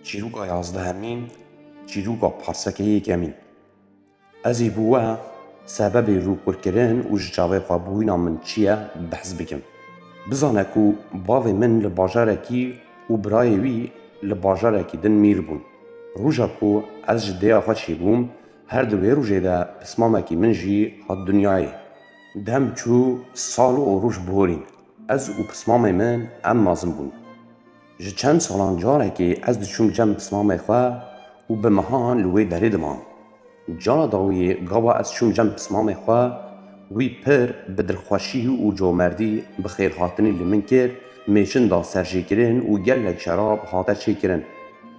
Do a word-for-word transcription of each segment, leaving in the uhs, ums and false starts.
Çîroka yazdehemîn, çîroka parseke yekemîn. Ez ê bi we sebebê rûkûrkirin û ji çavê xwe bûyîna min çi ye behs bikim. Bizane ku bavê min li bajarekî û birayê wî li bajarekî din mîr bûn. Roja ku ez ji dêya xwe çêbûm, her di wê rojê de pismamekî min jî hat dinyayê. Dem çû, sal û roj bihorîn. Ez û pismamê min em mezin bûn. Ji çend salan carekê ez diçûm cem pismamê xwe û bi mehan li wê derê dimam. Cara dawiyê gava ez çûm cem pismamê xwe, wî pir bi dilxweşî û comerdî bi xêrhatinî li min kir, mêşin da serjêkirin û gelek şerab hate çêkirin.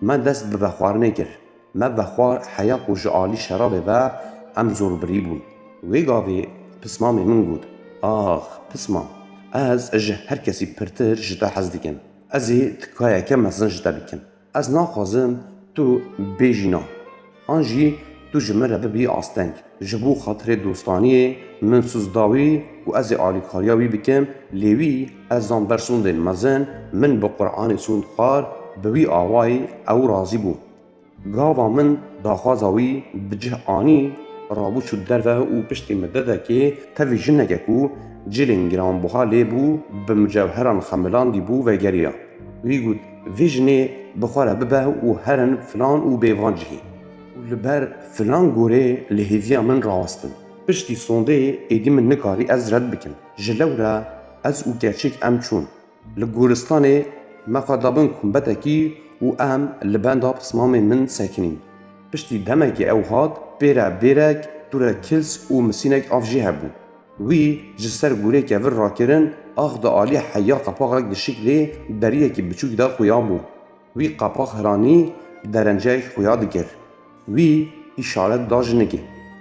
Me dest bi vexwarinê kir. Me vexwar heya ku ji alî şerabê ve em zorbirî bûn. Wê gavê pismamê min got, "Ax, pismam, ez ji her kesî pirtir ji te hez dikim. Ez ê tikayeke mezin ji te bikim. Ez naxwazim tu bêjî na. An jî tu ji min re bibî asteng. Ji bo xatirê dostaniyê min sûz da wî û ez ê alîkariya wî bikim, lê wî ez dan ber sûndên mezin, min bi Quranê sûnd xwar, bi wî awayî ew razî bû." Gava min daxwaza wî bi cih anî, rabû çû derve û piştî midetekê tevî jineke ku cilên giranbuha lê bû, bi mucewheran xemilandî bû vegeriya. Wî got, "Vê jinê bi xwe re bibe û herin filan û bê van cihê." Û li ber filan gorê li hêviya min rawestin. Piştî sondê êdî min nikarî ez red bikim. Ji lewra ez û keçik em çûn. Li goristanê me xwe da bin kumbetekî û em li benda pismamê min sekinîn. Piştî demekê ew hat, pê re bêrek, tûre kils û misînek av jî hebû. Wî ji ser gorê kevir rakirin, ax di alî heya qepaxek di şiklê deriyekî biçûk de xuya bû. Wî qepax hiranî derenceyek xuya dikir. Wî îşaret da jinikê.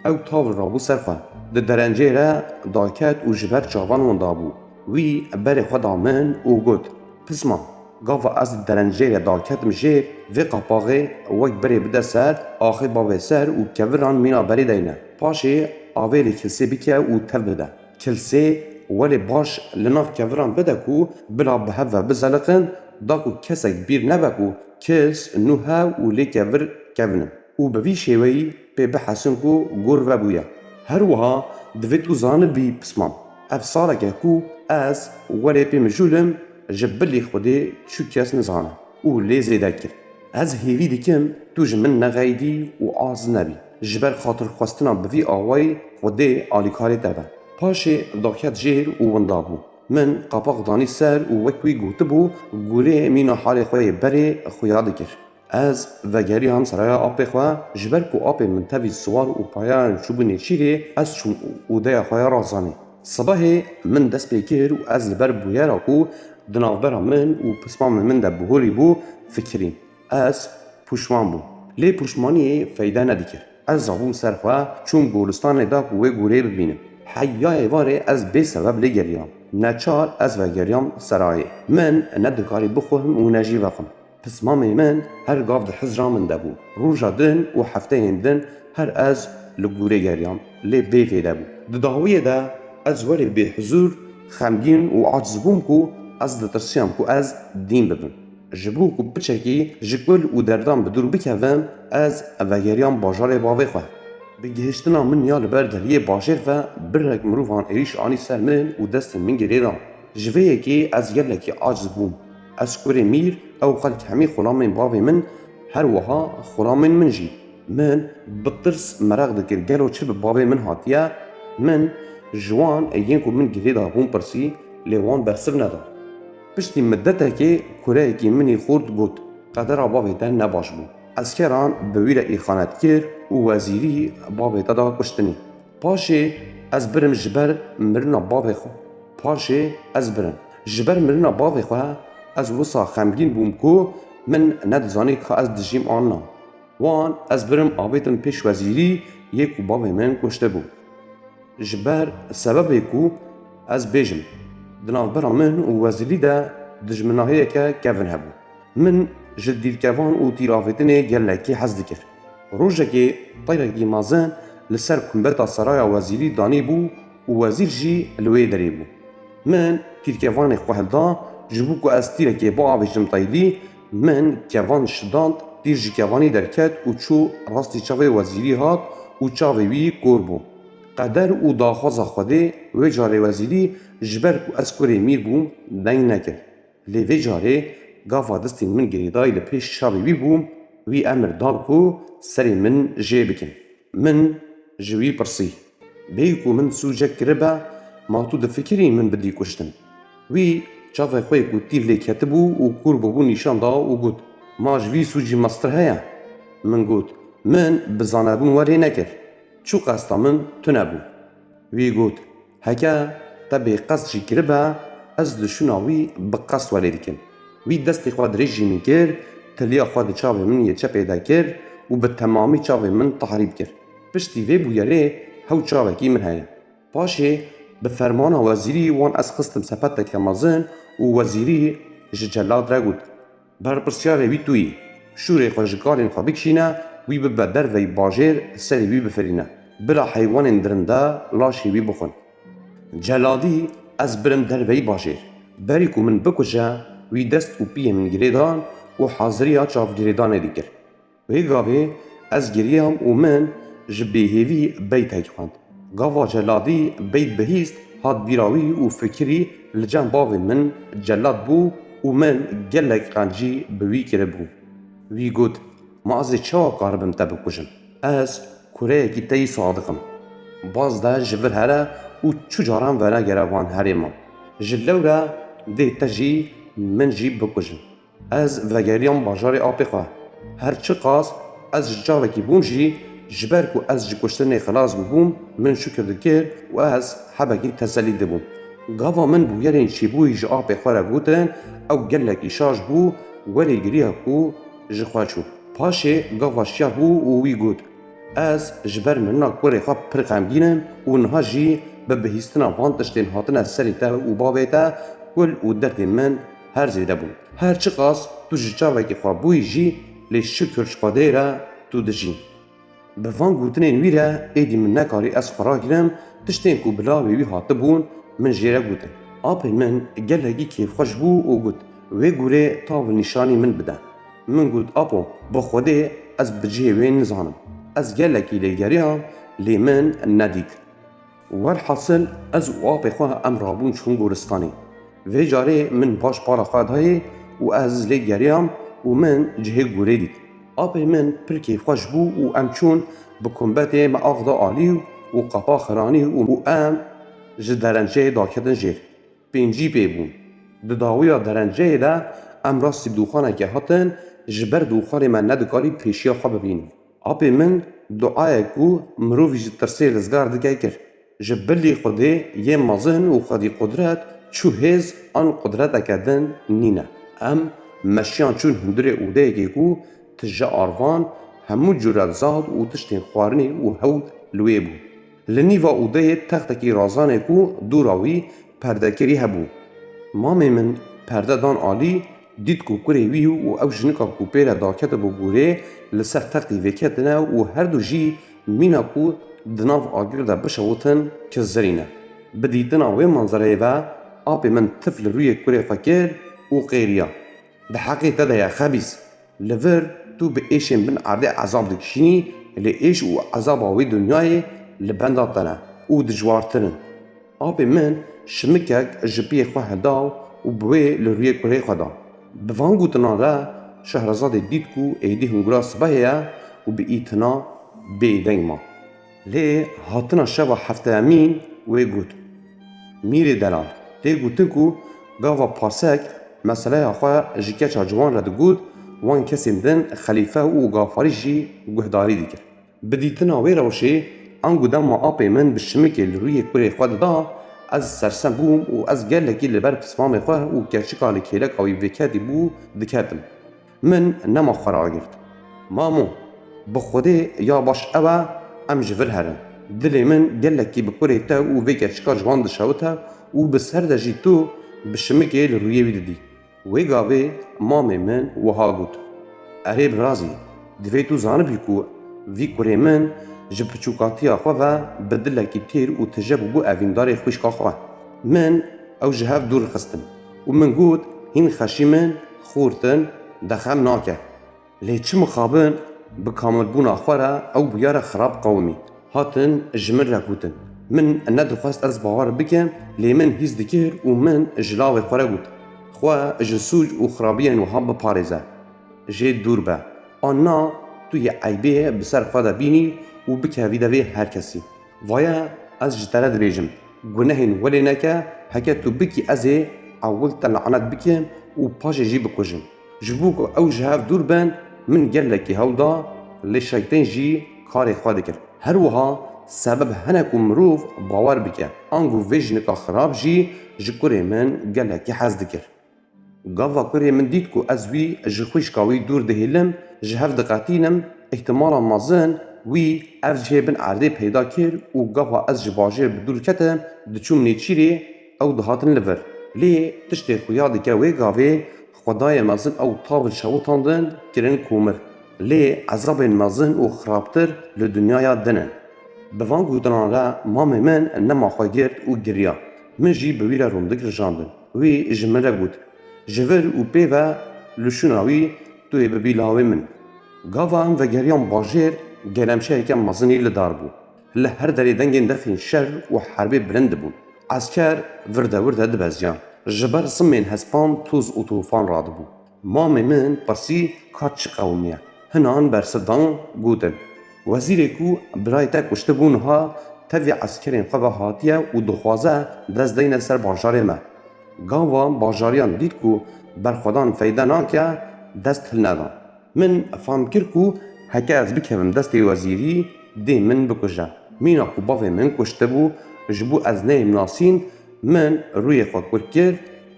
Ew tav rabû ser xwe. Di derencê re daket û ji ber çavan winda bû. Wî berê xwe da min û got, "Pisma, gava ez di derencê re daketim jêr, vê qapaxê wek berê bide ser, axê bavê ser û keviran mîna berê deyne. Paşê avê li kilsê bike û tev bide." Kilsê welê baş li nav keviran bide ku bila bi hev ve bizeliqin, da ku kesek bîr nebe ku kils nû hev û lê kevir kevin in û bi vî şêweyî pê bihesin ku gor vebûye. Her wiha divê tu zanibî pismam, ev salek e ku ez welê pê mijûl im, ji bilî Xwedê çû kes nizane û lê zêde kir. Ez hêvî dikim tu ji min nexeyidî û aciz nebî. Ji ber xatirxwestina bi vî awayî Xwedê alîkarê te be. Paşê daket jêr û winda bû. Min qapax danî ser û wek wî gotibû, gurê mîna halê xwe yê berê xuya dikir. Ez vegeriyam seraya apê xwe, ji ber ku apê min tevî siwar û payayan çûbû nêçîrê, ez çûm odeya xwe ya razanê. Sibehê min dest pê kir û ez li ber bûyera ku di navbera min û pismamê min de bihurî bû, fikirîm. Ez pûşman bûm. Lê pûşmaniyê feyde nedikir. Ez rabûm ser xwe, çûm goristanê da ku wê gorê bibînim. Heya êvarê ez bê sebeb lê geriyam. Neçar ez vegeriyam serayê. Min ne dikarî bixwim û ne jî vexwim. Pismamê min her gav di hizra min de bû. Roja din û hefteyên din her ez li gorê geriyam, lê bê fêde bû. Di dawiyê de ez werê bêhizûr, xemgîn û aciz bûm ku ez ditirsiyam ku ez dîn bibim. Ji bo ku piçekî ji kul û derdan bi dûr bikevim, ez vegeriyam bajarê bavê xwe. Bi gihiştina min ya li ber deriyê bajêr ve birek mirovan êrîş anî ser min û destên min girêdan. Ji vê yekê ez gelekî aciz bûm. Ez kurê mîr, ew xelk hemî xulamên bavê min, her wiha xulamên min jî. Min bi tirs meraq dikir, gelo çi bi bavê min hatiye? Min ji wan yên ku min girê dabûn pirsî, lê wan bersiv neda. Piştî midetekê kureyekî min î xurt got, "Qedera bavê te ne baş bû. Eskeran bi wî re îxanet kir û wezîrî bavê te da kuştinê. Paşê ez birim ji ber mirina bavê xwe. Paşê ez birim. Ji ber mirina bavê xwe ez wisa xemgîn bûm ku min nedizanî ka ez dijîm an na. Wan ez birim avêtin pêş wezîrî yê ku bavê min kuştibû. Ji ber sebebê ku ez bêjim, di navbera min û wezîrî de dijminahiyeke kevin hebû. Min ji tîrkevan û tîravêtinê gelekî hez dikir. Rojekê teyrekî mezin li ser kumbeta seraya wezîrî danîbû û wezîr jî li wê derê bû. Min tîrkevanê xwe hilda, ji bo ku ez tîrekê biavêjim teylî, min kevan şidand, Tîr ji kevanî derket û çû rastî çavê wezîrî hat û çavê wî kor bû. Qeder û daxwaza Xwedê, wê carê wezîrî, ji ber ku ez kurê mîr bûm, deng nekir. Lê vê carê gava destên min girêdayî li pêş çavê wî bûm, wî emir da ku serê min jê bikin. Min ji wî pirsî, bêyî ku min sûcek kiribe, ma tu difikirî min bidî kuştin? Wî çavê xwe yê ku tîr lê ketibû û kûr bûbû nîşan da û got, ma ji vî sûcî mestir heye? Min got, min bi zanebûn werê nekir. Çû qesta min tune bû. Wî got, heke te bêqest jî kiribe, ez li şûna wî bi qest werê dikim. Wî destê xwe dirêj ji min kir, tiliya xwe di çavê min yê çepê de kir û bi temamî çavê min tahrîb kir. Piştî vê bûyerê hew çavekî min heye. Paşê bi fermana wezîrî wan ez xistim sepeteke mezin û wezîrî ji celad re got, berpirsyarê wî tu yî. Şûrê xwe ji kalên xwe bikişîne, wî bibe derveyî bajêr, serê wî bifirîne. Bila heywanên dirinde laşê wî bixwin. Celadî, ez birim derveyî bajêr. Berî ku min bikuje, wî dest û piyê min girêdan û haziriya çavgirêdanê dikir. Wê gavê ez giriyam û min ji bêhêvî beytek xwend. Gava celadî beyt bihîst, hat bîra wî û fikirî, li cem bavê min celad bû û min gelek qencî bi wî kiribû. Wî got, ma ez ê çawa karibim te bikujim? Ez kureyekî te yî sadiq im. Baz de ji vir here û çu caran venegere van herêman. Ji lewre dê te jî min jî bikujin. Ez vegeriyam bajarê apê xwe. Her çiqas ez ji çavekî bûm jî, ji ber ku ez ji kuştinê xilas bûbûm, min şikir dikir û ez hebekî teselî dibûm. Gava min bûyerên çêbûyî ji apê xwe re gotin, ew gelekî şaş bû, werê giriya ku ji xwe çû. Paşê gava şiyar bû û wî got, ez ji ber mirina kurê xwe pir xemgîn im û niha jî bi bihîstina van tiştên hatine serê te û bavê te, kul û derdên min her zêde bûn. Her çiqas tu ji çavekî xwe bûyî jî, lê şikir ji Xwedê re tu dijî. Bi van gotinên wî re êdî min nekarî ez xwe ragirim, tiştên ku bi lawê wî hatibûn, min jê re gotin. Apê min gelekî kêfxweş bû û got, wê gurê tav û nîşanî min bide. Min got, apo, bi Xwedê ez bi cihê wê nizanim. Ez gelekî lê geriyam, lê min nedît. Werhasil ez û apê xwe em rabûn çûn goristanê. Vê carê min baş para xwe dayê û ez lê geriyam û min cihê gorê dît. Apê min pir kêfxweş bû û em çûn bi kumbetê me ax da alî û qapa xiranî û, û em ji derenceyê daketin jêr. Pêncî pê bûn. Di dawiya derenceyê de em rastî dûxanekê hatin, ji ber dûxanê me nedikarî pêşiya xwe bibînin. Apê min duayek ku mirovî ji tirsê rizgar dike kir. Ji bilî Xwedê yê mezin û Xwedî qudret çu hêz an qudreteke din nîne. Em meşiyan çûn hundirê odeyekê ku tije arvan, hemû cure zad û tiştên xwarinê û hewd li wê bû. Li nîva odeyê textekî razanê ku dûra wî perdekirî hebû. Mamê min perde dan alî, dît ku kurê wî û ew jinika ku pê re daketibû gorê li ser textî vêketine û her du jî mîna ku di nav agir de bişewitin kizirîne. Bi dîtina wê manzereyê ve apê min tif li rûyê kurê xwe kir û qêriya, di heqê te de ye xebîs! Li vir tu bi êşên bin erdê ezab dikişînî, lê êş û ezaba wê dinyayê li benda te ne û dijwartir in. Apê min şimikek ji piyê xwe hilda û bi wê li rûyê kurê xwe da. Bi van gotinan re Şehrezadê dît ku êdî hingura sibehê ye û bi îtina bêdeng ma. Lê hatina şeva hefteyemîn wê got, mîrê delal, tê gotin ku gava parsek meseleya xwe ji keça ciwan re digot, wan kesên din xelîfe û gafarî jî guhdarî dikir. Bi dîtina wê rewşê, ango dema apê min bi şimikê li rûyê kurê xwe dida, ez sersem bûm û ez gelekî li ber pismamê xwe û keçika li kêleka wî vêketî bû diketim. Min nema xwe ragirt. Mamo, bi Xwedê ya baş ew e, em ji vir herin. Dilê min gelekî bi kurê te û vê keçika ciwan dişewite û bi ser de jî tu bi şimikê li rûyê wî didî. Wê gavê mamê min wiha got, erê birazî, divê tu zanibî ku vî kurê min ji piçûkatiya xwe ve bi dilekî têr û tije bûbû evîndarê xwişka xwe. Min ew ji hev dûr xistin û min got, hîn xeşî min xurt in, de xem nake. Lê çi mixabin, bi kamilbûna xwe re ew bûyera xirab qewimî. Hatin ji min re gotin. Min nedixwest ez bawer bikim, lê min hîs dikir û min ji lawê xwe re got, Xwe ji sûc û xirabiyên wiha biparêze. Jê dûr be. An na, tu yê eybê bi ser xwe de bînî û bikevî devê her kesî. Vaye ez ji te re dibêjim, gunehên welê neke, heke tu bikî ez ê ewil te lanet bikim û paşê jî bikujim. Ji bo ku ew ji hev dûr bin, min gelekî hewl da, lê şeytên jî karê xwe dikir. Her wiha sebeb hene ku mirov bawer bike, ango vê jinika xirab jî ji kurê min gelekî hez dikir. Gava kurê min dît ku ez wî ji xwişka wî dûr dihêlim, ji hev diqetînim, îhtimala mezin wî ev cihê bin erdê peyda kir û gava ez ji bajêr bi dûr ketim, diçûm nêçîrê, ew dihatin li vir. Lê tiştê xuya dike wê gavê Xwedayê mezin ew tavil şewitandin kirin komir. Lê ezabên mezin û xirabtir li dinyaya din in. Bi van gotinan re mamê min nema xwe girt û giriya. Min jî bi wî re rûndik rijandin. Wî ji min re got, Ji vir û pê ve li şûna wî tu yê bibî lawê min. Gava em vegeriyan bajêr, gelemşeyeke mezinî li dar bû. Li her derê dengên defên şer û herbê bilind dibûn. Esker virde virde dibeziyan. Ji ber simên hespan toz û tûfan radibû. Mamê min pirsî ka çi qewimiye. Hinan bersiv dan, gotin, Wezîrê ku birayê te kuştibû niha tevî eskerên xwe ve hatiye û dixwaze dest deyne ser bajarê me. Gava bajariyan dît ku berxwedan feyde nake, dest hilnedan. Min fam kir ku heke ez bikevim destê wezîrî, dê min bikuje. Mîna ku bavê min kuştibû, ji bo ez neyêm nasîn, min rûyê xwe kurt kir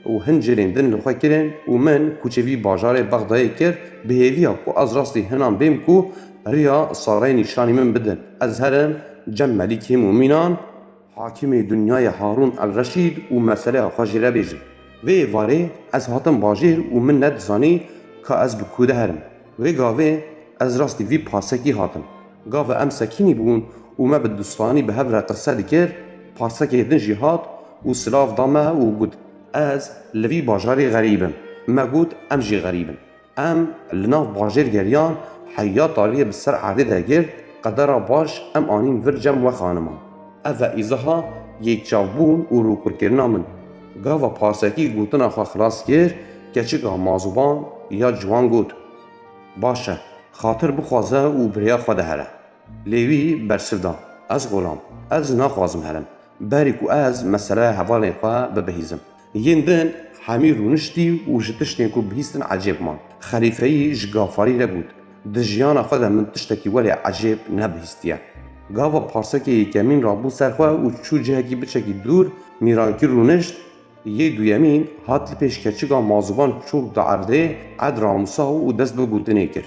û hin cêrên din li xwe kirin û min koçê vî bajarê Bexdayê kir, bi hêviya ku ez rastî hinan bêm ku riya sareyê nîşanî min bidin. Ez herim cem Melîkê Mûmînan, Hakimê dinyayê Harûn el Reşîd û meseleya xwe jê re bêjim. Vê êvarê ez hatim bajêr û min nedizanî ka ez bi ku de herim. Wê gavê ez rastî vî parsekî hatim. Gava em sekînî bûn û me bi dûstanî bi hev re qise dikir, parsekê din jî hat û silav da me û got, Ez li vî bajarê xerîb im. Me got, Em jî xerîb in. Em li nav bajêr geriyan, heya tariyê bi ser erdê de girt, qedera baş em anîn vir cem we xaniman. Ev e îzaha yê çavbûn û rûkurkirina min. Gava parsekî gotina xwe xilas kir, keçika mazûban ya ciwan got, Baş e, xatir bixwaze û bi rêya xwe de here. Lê wî bersiv da, Ez xulam, ez naxwazim herim. Berî ku ez meseleya hevalên xwe bibihîzim. Yên din hemî rûniştî û ji tiştên ku bihîstin ecêb man. Xelîfeyî ji gafarî re got, Di jiyana xwe de min tiştekî welê ecêb nebihîstiye. Gava parsekê yekemîn rabû ser xwe û çû cihekî biçekî dûr, mîrankî rûnişt, yê duyemîn hat li pêş keçika mazûban çok da erdê, ed ramûsa û dest bi gotinê kir.